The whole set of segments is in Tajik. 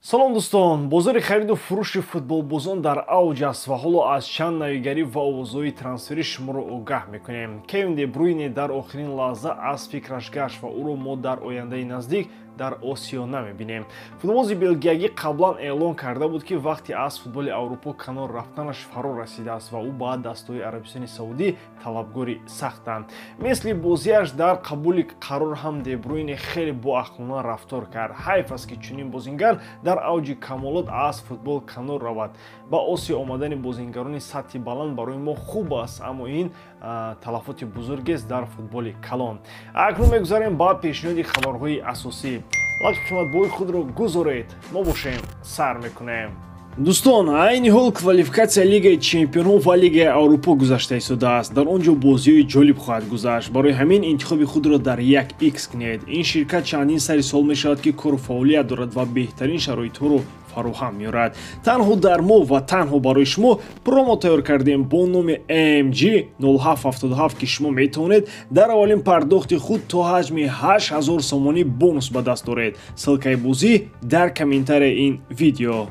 Салом, дӯстон! Бозори хариду фурӯши футболбозон дар авҷ аст ва ҳоло аз чанд навигарӣ ва овозҳои трансферӣ шуморо огаҳ мекунем. Кевин де Бруйне дар охирин лаҳза аз фикраш гашт ва ӯро мо дар ояндаи наздик дар Осиё намебинем. Футболбози белгиягӣ қаблан эълон карда буд, ки вақти аз футболи Аврупо канор рафтанаш фаро расидааст ва ӯ ба дастҳои Арабистони Саудӣ талабгори сахтанд. Мисли бозиаш дар қабули қарор ҳам де Бруйне хеле боақлона рафтор кард. Ҳайф аст, ки чунин бозингар дар авҷи камолот аз футбол канор равад. Ба Осиё омадани бозингарони сатҳи баланд барои мо хуб аст, аммо ин талафоти бузургест дар футболи калон. Акнун мегузарем ба пешниҳоди хабарҳои асосӣ. Лайки қиматбоҳои худро гузоред, мо бошем, сар мекунем. Дӯстон, айни ҳол квалификатсияи Лигаи чемпионҳо ва Лигаи Аврупо гузашта истодааст. Дар он ҷо бозиҳои ҷолиб хоҳад гузашт. Барои ҳамин интихоби худро дар як Икс кунед. Ин ширкат чандин сари сол мешавад, ки кору фаъолият дорад ва беҳтарин шароитҳоро фароҳам меорад. Танҳо дар мо ва танҳо барои шумо промо тайёр кардем бо номи AMG 0777, ки шумо метавонед дар аввалин пардохти худ то ҳаҷми 8000 сомонӣ бонус ба даст оред. Ссылкаи бозӣ дар комментарияи ин видео.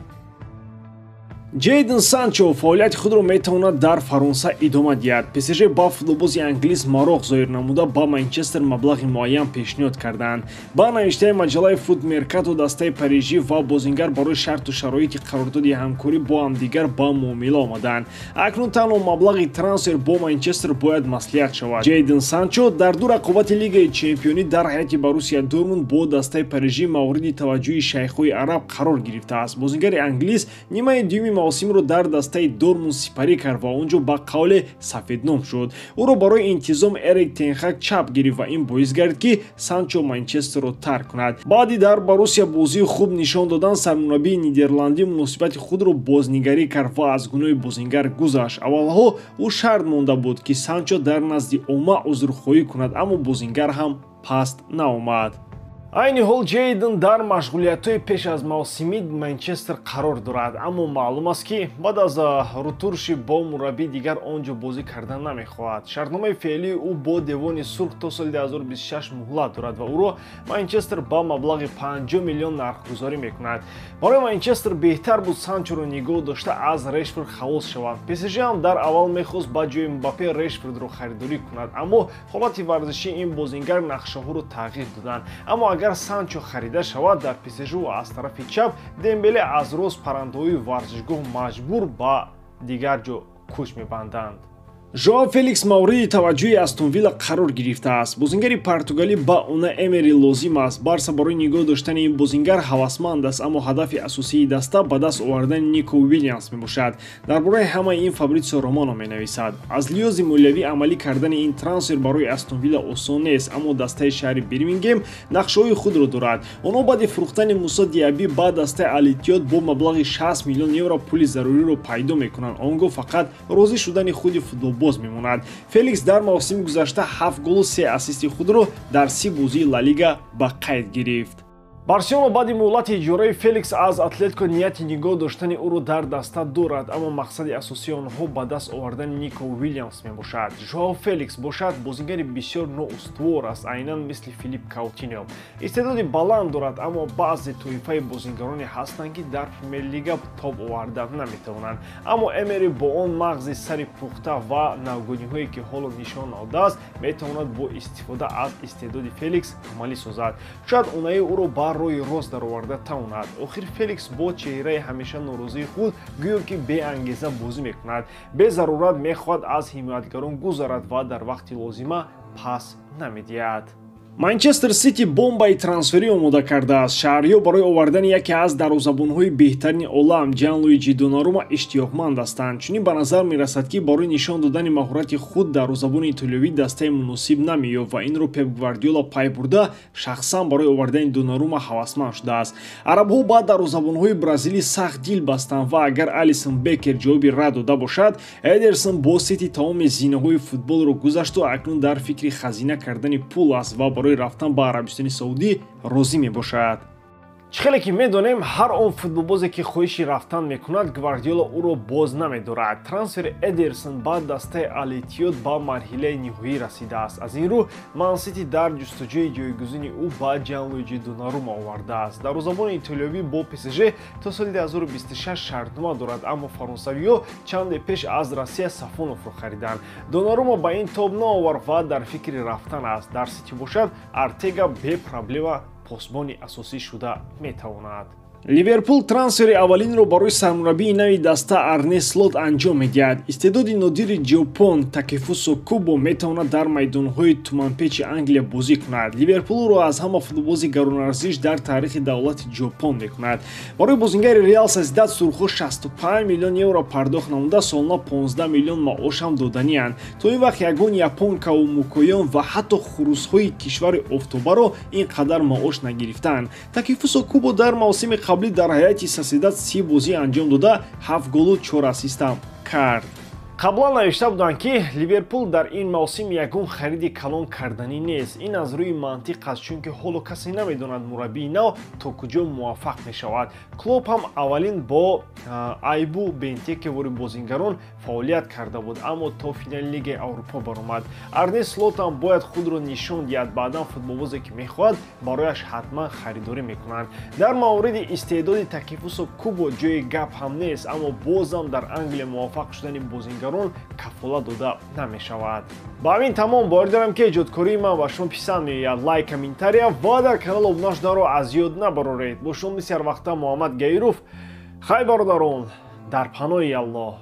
Ҷейден Санчо фаъолияти худро метавонад дар Фаронса идома диҳад. ПСЖ ба футболбози англис мароқ зоҳир намуда, ба Манчестер маблағи муайян пешниҳод карданд. Ба навиштаи маҷаллаи Фут Меркато, дастаи парижӣ ва бозингар барои шарту шароити қарордоди ҳамкорӣ бо ҳамдигар ба муомила омаданд. Акнун танҳо маблағи трансфер бо Манчестер бояд маслиҳат шавад. Ҷейден Санчо дар ду рақобати Лигаи чемпионӣ дар ҳайати Боруссия Дортмунд бо дастаи парижӣ мавриди таваҷҷӯҳи шайхҳои араб қарор гирифтааст. Бозингари англис нимаи дуюми мавсимро дар дастаи Дортмунд сипарӣ кард ва он ҷо ба қавле сафедном шуд. Ӯро барои интизом Эрик Тенхак чап гирифт ва ин боис гардид, ки Санчо Манчестерро тарк кунад. Баъди дар Боруссия бозии хуб нишон додан, сармураббии нидерландӣ муносибати худро бознигарӣ кард ва аз гуноҳи бозингар гузашт. Аввалҳо ӯ шарт монда буд, ки Санчо дар назди омма узрхоҳӣ кунад, аммо бозингар ҳам паст наомад. Айни ҳол Ҷейден дар машғулиятҳои пеш аз мавсимӣ Манчестер қарор дорад, аммо маълум аст, ки баъд аз рутурши бо мураббӣ дигар он ҷо бозӣ кардан намехоҳад. Шартномаи феълии ӯ бо Девони Сурх то соли 2026 муҳлат дорад ва ӯро Манчестер ба маблағи 50 миллион нархгузорӣ мекунад. Барои Манчестер беҳтар буд Санчоро нигоҳ дошта, аз Решфорд халос шаванд. ПСЖ ҳам дар аввал мехост ба ҷои Мбаппе Решфордро харидорӣ кунад, аммо ҳолати варзишии ин бозингар нақшаҳоро тағйир доданд. Аммо агар Санчо харида шавад, дар ПСЖ аз тарафи чап Дембеле аз рост паррандаҳои варзишгоҳ маҷбур ба дигар ҷо кӯч мебанданд. Жоао Феликс мавриди таваҷҷӯҳи Астон Вилла қарор гирифтааст. Бозингари португалӣ ба Унаи Эмери лозим аст. Барса барои нигоҳ доштани ин бозингар ҳавасманд аст, аммо ҳадафи асосии даста ба даст овардани Нико Уилямс мебошад. Дар бораи ҳамаи ин Фабритсио Романо менависад. Аз лиҳози молиявӣ амалӣ кардани ин трансфер барои Астон Вилла осон нест, аммо дастаи шаҳри Бирмингем нақшаҳои худро дорад. Онҳо баъди фурӯхтани Мусо Диаби ба дастаи Ал-Иттиҳод бо маблағи 60 миллион евро пули заруриро пайдо мекунанд. Он гоҳ фақат розӣ шудани худи футболбоз мемонад. Феликс дар мавсими гузашта 7 голу 3 ассисти худро дар 30 бозии Ла Лига ба қайд гирифт. Барселона баъди муҳлати иҷораи Феликс аз Атлетико нияти нигоҳ доштани ӯро дар даста дорад, аммо мақсади асосии онҳо ба даст овардани Нико Уилямс мебошад. Жоао Феликс бошад, бозингари бисёр ноустувор аст, айнан мисли Филип Каутино. Истеъдоди баланд дорад, аммо баъзе тоифаи бозингароне ҳастанд, ки дар Премер-лига тоб оварда наметавонанд. Аммо Эмери бо он мағзи сари пухта ва навгониҳое, ки ҳоло нишон додааст, метавонад бо истифода аз истеъдоди Феликс амалӣ созад. Шояд Унаи ӯро ба роҳи рост дароварда тавонад. Охир Феликс бо чеҳраи ҳамеша норозии худ гӯё ки беангеза бозӣ мекунад, безарурат мехоҳад аз ҳимоятгарон гузарад ва дар вақти лозима пас намедиҳад. Манчестер Сити бомбаи трансферӣ омода кардааст. Шаҳриё барои овардани яке аз дарвозабонҳои беҳтарини олам Ҷанлуиҷи Донарума иштиёқманд ҳастанд. Чунин ба назар мерасад, ки барои нишон додани маҳорати худ дарвозабони итолиёвӣ дастаи муносиб намеёфт ва инро Пеп Гвардиола пай бурда, шахсан барои овардани Донарума ҳавасманд шудааст. Арабҳо ба дарвозабонҳои бразилӣ сахт дил бастанд ва агар Алисон Бекер ҷавоби рад дода бошад, Эдерсон бо Сити тамоми зинаҳои футболро гузашту акнун дар фикри хазина кардани пул аст ва барои рафтан ба Арабистони Саудӣ розӣ мебошад. Чӣ хеле ки медонем, ҳар он футболбозе ки хоҳиши рафтан мекунад, Гвардиола ӯро боз намедорад. Трансфери Эдерсон ба дастаи Ал-Иттиҳод ба марҳилаи ниҳоӣ расидааст. Аз ин рӯ Ман-Сити дар ҷустуҷӯи ҷойгузини ӯ ба Ҷанлуиҷи Донарума овардааст. Дарвозабони итолиёвӣ бо ПСЖ то соли 2026 шартнома дорад, аммо фаронсавиҳо чанде пеш аз Россия Сафоновро хариданд. Донарума ба ин тоб наовард ва дар фикри рафтан аст. Дар Сити бошад, Артега бепроблема посбони асосӣ шуда метавонад. Ливерпул трансфери аввалинро барои сармураббии нави даста Арне Слот анҷом медиҳад. Истеъдоди нодири Ҷопон Такефусо Кубо метавонад дар майдонҳои туманпечи Англия бозӣ кунад. Ливерпул ӯро аз ҳама футболбози гаронарзиш дар таърихи давлати Ҷопон мекунад. Барои бозингари Реал Сосьедад сурхҳо 65 миллион евро пардохт намуда, солона 15 миллион маош ҳам доданианд. То ин вақт ягон японкаву мукоён ва ҳатто хурусҳои кишвари офтобаро ин қадар маош нагирифтанд. Такефусо Кубо дар мавсими қаблӣ дар ҳайати Сосьедад 30 бозӣ анҷом дода, 7 голу 4 ассистам кард. Қаблан навишта буданд, ки Ливерпул дар ин мавсим ягон хариди калон карданӣ нест. Ин аз рӯи мантиқ аст, чунки ҳоло касе намедонад мураббии нав то куҷо муваффақ мешавад. Клоп ҳам аввалин бо Айбу Бентекевори бозингарон фаъолият карда буд, аммо то финали Лигаи Аврупо баромад. Арне Слот ҳам бояд худро нишон диҳад, баъдан футболбозе ки мехоҳад, барояш ҳатман харидорӣ мекунанд. Дар мавриди истеъдоди Такефусо Кубо ҷои гап ҳам нест, аммо бозам дар Англия муваффақ шудани бозингарон кафолат дода намешавад. Ба ҳамин тамом. Бовар дорам, ки эҷодкории ман ба шумо писанд меояд. Лайк, комментария ва дар канал обуна шуданро аз ёд набароред. Бо шумо мисли ҳар вақта Муҳаммад Гаиров. Хай, бародарон, дар паноҳи Аллоҳ.